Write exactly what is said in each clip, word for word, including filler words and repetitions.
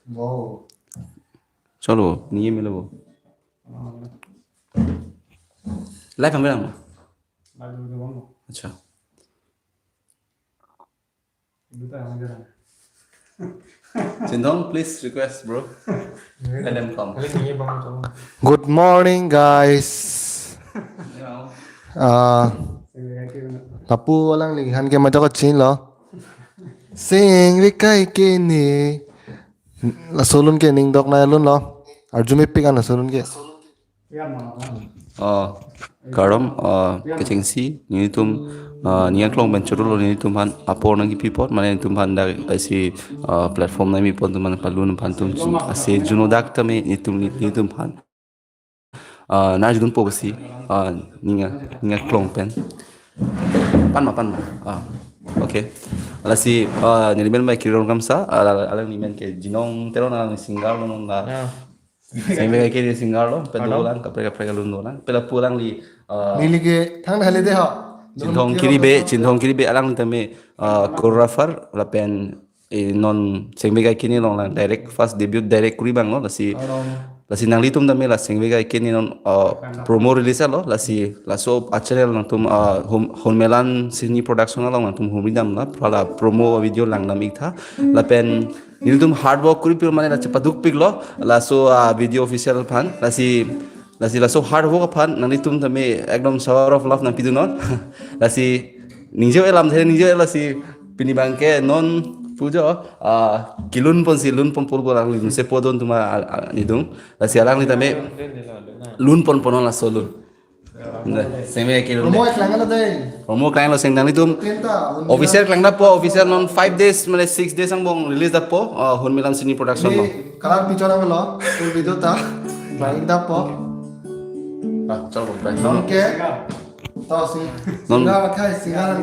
Wow. Chalo, ni ye melo. Live hame lang. Acha. Chinthong, please request, bro. Let them come. Good morning, guys. You know. Ah, lapu alangli han ke majok chin lo. Sing vikai ke ni. Laso alun ke ning dok na alun lo. Arju mepik an laso alun ke. Oh, kardom, oh, kechengsi, nelitum, ah, ning aklong pen choro lo nelitum aphan apor nangkepi apot, mane nelitum aphan dak isi, ah, platform nangpi apot atum aphan, palun aphan atum, ase juno dak tame nelitum, nelitum aphan. Ah, nang judun po besi, ah, ning a, ning aklong pen. Pan ma, pan ma. Ah, okay. Lasi, ah, neli men mai Kiron Kramsa, ala, alangli men ke Jinong Teron, alangli singer lo non la. Ah, Seng vikai ke ni singer lo, pado lang, kaprek kaprek alun lo lang. Pela pulang li, ah, Neli ke thang hale de ho. Chinthong Kiribe, Chinthong Kiribe alangli tame, ah, choreographer lapen, eh, non Seng vikai ke ni along lang direct first debut direct kuri abang lo, lasi, lasi nanglitum tame la Seng vikai ke ni non, ah, promo release lo, lasi laso a channel nangtum, ah, Hon-, Honmelan Cine Production along nangtum humri dam la, phala promo video langdam ik tha. Lapen nelitum hard work kuri pil mane la chepaduk pik lo, laso, ah, video official aphan, lasi, lasi laso hard work aphan nanglitum tame ekdom shower of love nangpi dun non. Lasi ningje elam the ningje lasi pini abang ke non pujo, ah, kelun ponsi lun pon pol bolang lun se podon atum a, a, nelitum. Lasi alangli tame lun pon pon non laso alun. Nah, Seng vikai ke alun. Promo eklang lo dei. Promo klang lo seng nanglitum. Tenta. Official klang da po, official non five days, mane six days angbong release da po, ah, Honmelan Cine Production lo. Ni color picture ang lo. Full video ta. Baik da po. Ah, chalo, bye. Non ke. To si. Non. Singa kai singa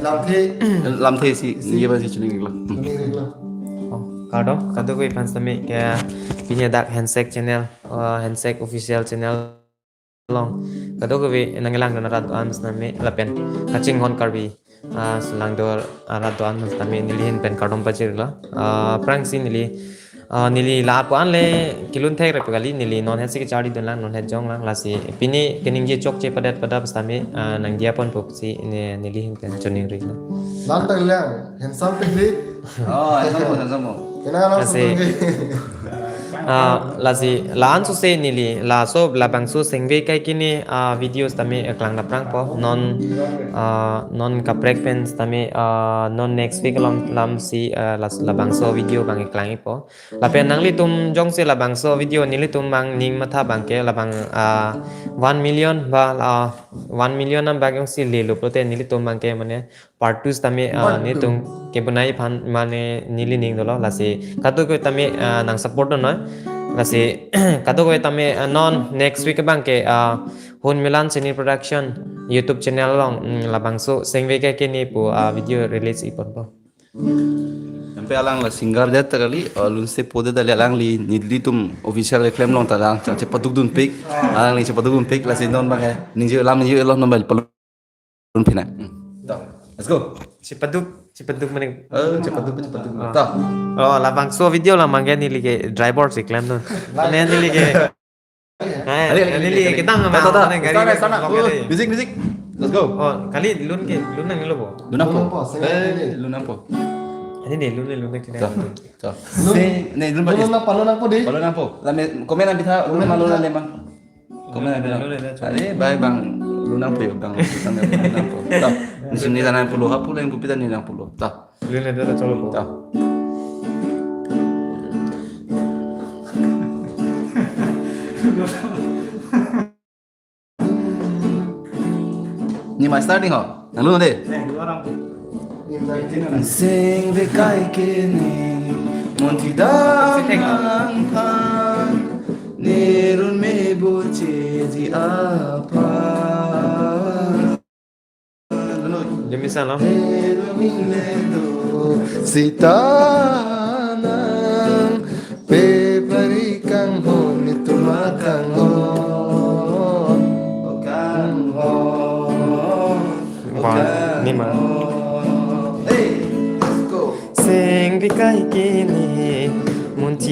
lamthe. Lamthe si, ye ba si chuning lo. Hmm. Ini ring lo. Oh, kardom, kadokave aphan tame ke pini dak Handshake channel, uh, Handshake official channel along. Kadokave nangkelang dun arat do-an tame lapen kachinghon Karbi, uh, selang do arat do-an tame neli ahin pen kardom pajir lo. Uh, aphrangsi neli, uh, neli lapu an le kelun thek rep kali, neli non het si kecharli dun lang, non het jong lang, lasi pini keningje chokche padet padap tame, uh, nangdiya pon pusi ne, neli ahin pen chuning ri lo. Lan tang lang, handsome pe ni. Oh, handsome po, handsome po. Kena lang Kasi- Ah, lasi la-an sose neli, laso labangso Seng vikai ke ni, ah, videos tame, eh, klang dapprang po. Non, ah, non kaprek pen tame, ah, non next week lam, lam si, ah, las, labangso video abang klang ik po. Lapen nanglitum jongsi labangso video nelitum abang ning matha abang ke labang, ah, one million ba, ah, one million nam abang jongsi lelo pulote nelitum abang ke mane part two tame, ah, Part two. Nelitum kebonai aphan mane neli ning dolo, lasi kadokave tame, ah, nang support dun noi. Lasi kadokave tame, ah, non next week abang ke, ah, Honmelan Cine Production YouTube channel along, mm, labangso Seng vikai ke ni pu, ah, video release ik pon po. Sampai alang la singer det ta kali, ah, lun se po det ta kali, alangli nelitum official acclaim along ta alang chepaduk dun pik, alangli chepaduk dun pik, lasi non abang ke ningje lam ningje lo non bal palun pina. Hmm. To, let's go. Chepaduk, chepaduk mane. Eh, chepaduk, chepaduk. Ah. To. Oh, labangso video la abang ke neli ke driver si klem dun. Mane neli ke. Eh, Ali, ali, neli ali, ke tang To, ma to, to. mane gari Sana, ke sana. blok Oh, ke. Music, music. Let's go. Oh, kali lun ke, lun nang lo bo. Lunampo. Lunampo, sing Eh, lagi. Lunampo. Ini nih, lun nih, lun nih. To, to. Lun- Si, ne, lun Lun apa, lun apa di? Lunampo. Lame, komen abitha, lun malu lale mang. Komen abitha. Are, bye bang. Lunampo yo, bang. Lunampo. To. Di sini sana pulo hapu, yang kupita ni yang pulo. To. Lun nih, dah, coba po. To. Ni master ni ho. Nang lu de. Sing vikai ke ni, mon ti dam nang phan, nerun me boche ji aphan. Jemisa lo. Sita nang pe pari kanghon, nelitum akanghon. Kanghon. Wah, ni ma. Hey, let's go. Sing vikai ke ni, mon ti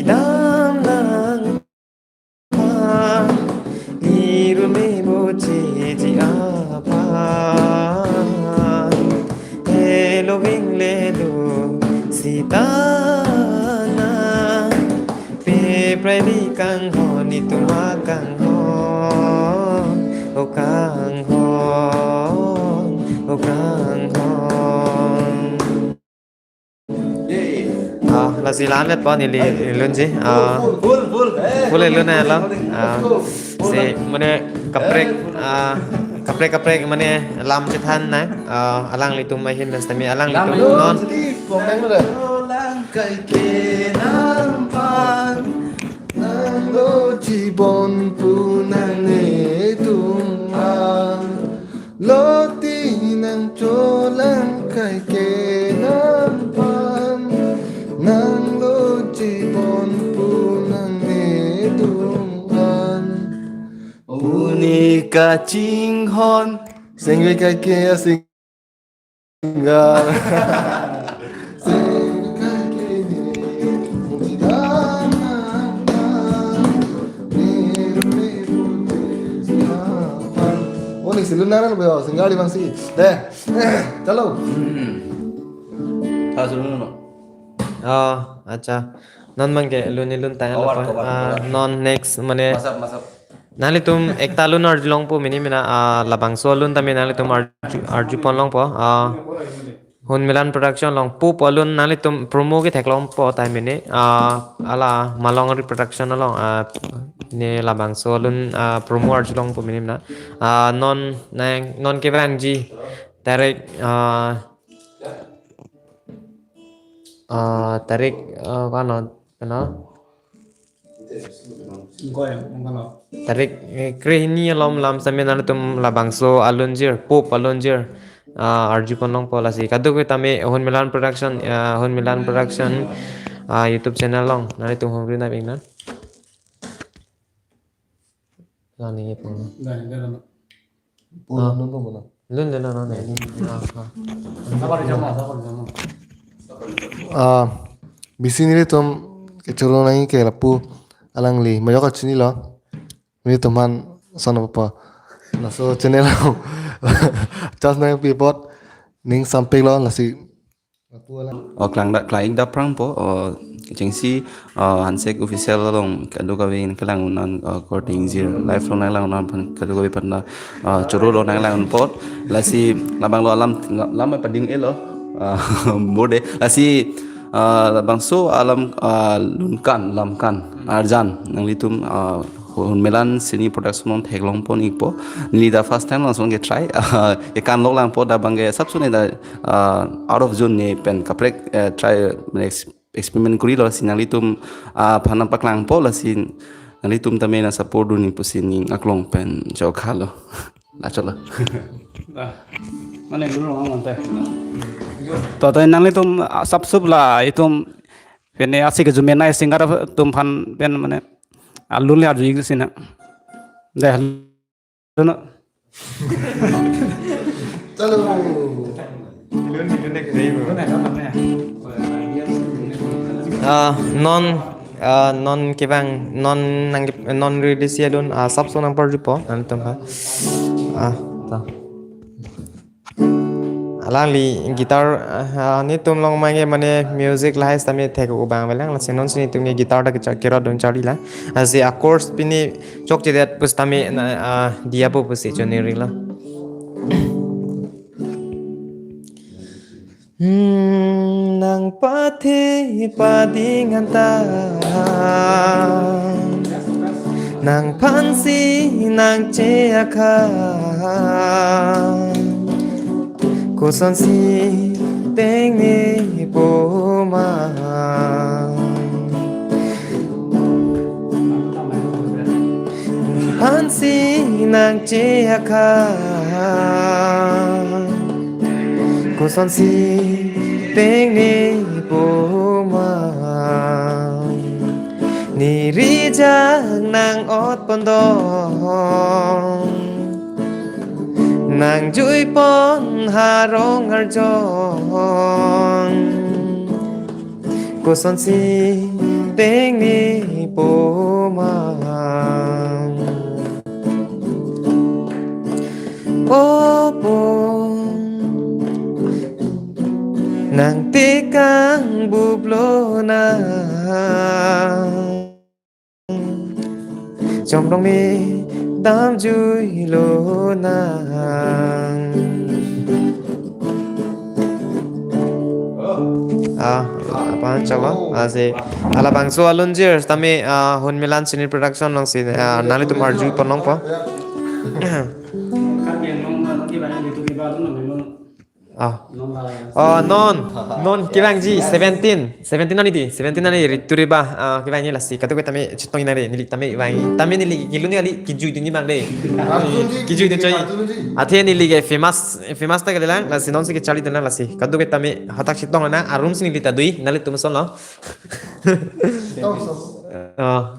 Ready kanghon, itum akanghon, o kanghon, o kanghon. Ah, lasi la-anvet po neli lunji. Ah, full, full, full. Eh, full lun lo. Ah, si mane kaprek, ah, kaprek kaprek mane lam chethan na. Ah, alanglitum ahin mes tami alanglitum non. Lang kai ke nangphan, nanglo jibon pu nangne tum an. Loti nangcholang kai ke nangphan, nanglo jibon pu nangne tum an. Uni kachinghon. Sengve kai ke asing. Enggak. Oh, ni silun naran beo, singgali bangsi. Deh. Chalo. Tha silun no. Oh, acha. Non mangke lun ni lun tanya Cover, apa? Cover, Ah, cover. Non next mane Masap, masap. Nanglitum ekta lun arjulongpo mini mina, ah, labangso lun tame nanglitum arju, arjupon longpo, ah, Hunmilan Production along pupo lun nanglitum promo ketheklongpo time mini, ah, ala Malongri Production along, ah, ne labangso lun, ah, promo arjulongpo mini mina, ah, non nang, non kebrangji tarik, ah, ah, tarik, ah, kano, kano? Ingkoi, ingkoi. Tarik, eh, krehini alom lam same nanglitum labangso alunjir, pup alunjir, ah, arjupon longpo lasi. Kadokave tame Hunmilan Production, ah, Hunmilan Production, ah, YouTube channel along nanglitum humri na bingnan. Lani pun. Dah, dah, dah. Pulang nunggu mana? Lun, lun, lun, lun. Ah, ah. Sabar, sabar, sabar, sabar. Ah, bisi nelitum kechoro nangji ke lapu alangli majok kachinilo. Nelitum aphan son apa? Laso channel chance nangpi apot ning sampik lo lasi. Oh, klang da, klang ik da prang po, oh, kechengsi, oh, Hansek Official along kadokave nangkelang un-an, oh, korte ingjir live along nanglang un-an aphan kadokave aphan, oh, choro lo nanglang un apot. Lasi labanglo alam, lam pading-elo, ah, borde. Lasi, ah, labangso alam, ah, lunkan, lamkan, arjan, nanglitum, ah, Hunmilan Cine Production along theklongpon ikpo. Neli da first time langsung ke try. Ah, ekan lok langpo da bangke sapsune da, ah, out of zone ne pen kaprek, eh, try, mane ex-, experiment kurilo lasi nanglitum, ah, aphan paklangpo lasi nanglitum tame nang support dun pusi ning aklong pen jokha lo. Lachot lo. Ah, mane dulu nang ante. To, to nanglitum, ah, sapsup la itum pene asi ke jumena singer atum aphan pen mane alun le arju ik sina. Deh, lun. Chalo. Ah, non, ah, non kevang, non nang, non release alun, ah, sapso nang parjupo, nanglitum ha. Ah, ta. Alangli guitar, ah, nelitum along mane, mane music lahai sitame thek-o abang avelang, lasi nonsi nelitum ke guitar ta kecha-, kerodun charli la. Lasi a chords pini chokchedet pusitame na, ah, diyapo pusi chonirilo. Hmm, nangpathe pading anta. Nangphansi nangche akha. Kosonsi tengne poma. Phansi nangche akha. Kosonsi tengne poma. Neli rijak nang-otpon dong. Nangjuipon harong arjong. Kosonsi tengne poma. Opo nangtekang bublo na. Romrong me damjui lonang. Ah, apa chalo? Ah, si, halabangso alunjir tame, ah, Hunmilan Cine Production alongsi, ah, nanglitum arju ponlongpo. Ah. Oh, non, non kevangji seventeen. Seventeen non iti, seventeen non iti, Ritu Riba, ah, kevangji lasi. Kadokave tame chetong nangji, neli tame vang. Tame neli kelun kali, kejui dunji abang dei. Arjunji, kejui dun choi. Arjunji. Athe neli ke famous, famous ta kalilang, lasi nonsi kecharli dunlang lasi. Kadokave tame hadak chetong nang, arum si neli ta dui, nanglitum ason lo. Tong so. Ah.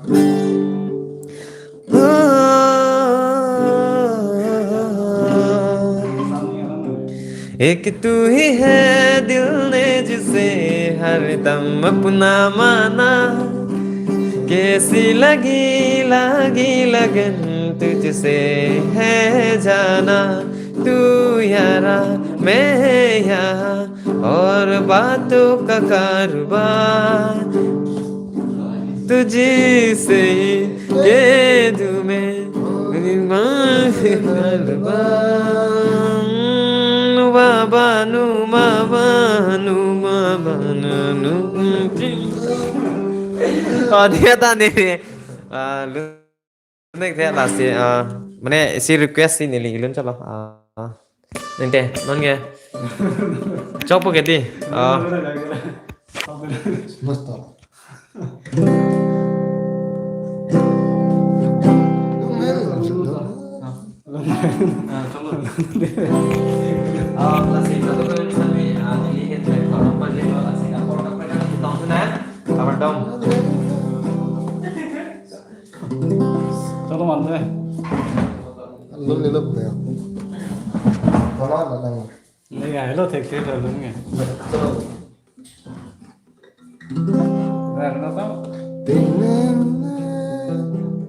एक तू ही है दिल ने जिसे हरदम अपना माना, कैसी लगी लगी लगन तुझसे है जाना, तू यारा मैं यहाँ और बातों का कारोबार तुझसे ही कह दूं मैं, मेरी माँ से कारोबार। Nu ba ba nu ma ba nu ma ba nu nu. Oh, dia tadi ni. Ah, lu Nek the lasi, ah, mane isi request si neli lun chalo. Ah, ninte, non ke. Chokpo ke ti. Ah. Master. Ah, lasi, kalau kau misalnya, ah, neli ke track kalau apa dia, lasi, apa orang pernah kita tahu sana? Kabar dong. Chalo mante. Lun lilo punya. Kawan datang. Neli ga hello thek thek lun nge. Ber na tau. Tene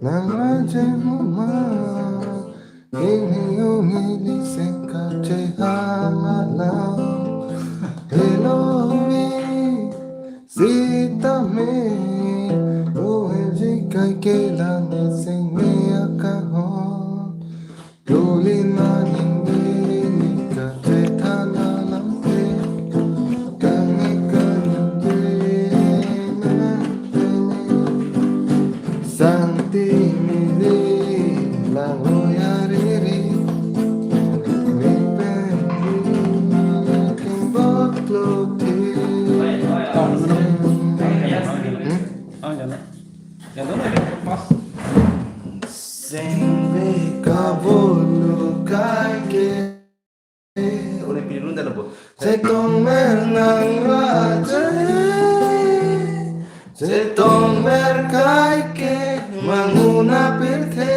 nang raja mama. Ini uni liseng kache hamalang. Hello, Sitame, ohe ji kai ke lang sing me akahon. Luli maning dili ka te thana lamte. Kang e kang de na te. Sangti mili lang roya riri. Ripen di king bot lo ti. Hmm? Ah, ya na. Ya na, ya pas. Seng be kabolu kai ke. Ule pilun dah lebu. Chetong mer nang raja. Chetong mer kai ke manguna pirthe.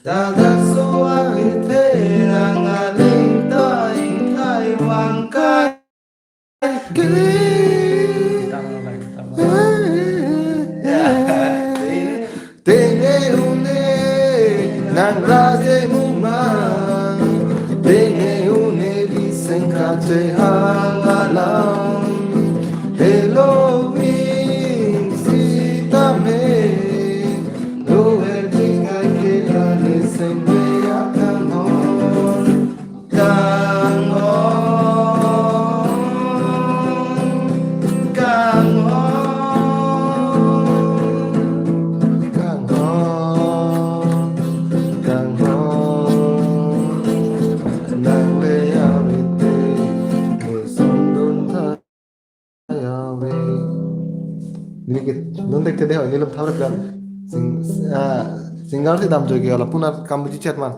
Tada so ahirthe nang aling ta ingthai vang kai. Tenge une nang raje muma. Tenge une liseng kache hang alam. Hello, Sitame. Lo el tika ke la liseng me akamon. Kang on, kang on, kang on, kang on. Nang le ya rite, me song dun tha. Neli ke, non tek tede ho, neli lom thamrep dan. Sing, ah, singer si damjoi ke, wala punar kam buji chet man.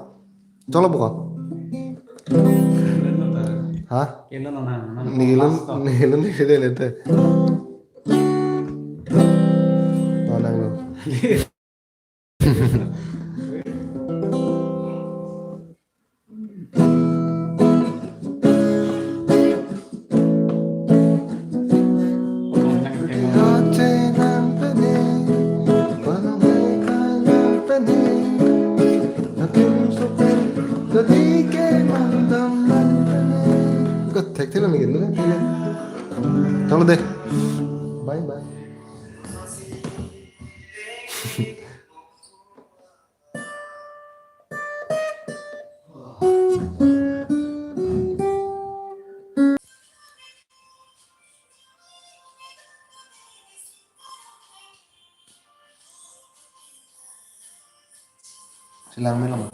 Cholo bukan? Ha? Neli lom, neli lom tek tede le te. Tonang lo. Thek thek lagi dulu kan. Chalo deh. Bye bye. Silang melo ma?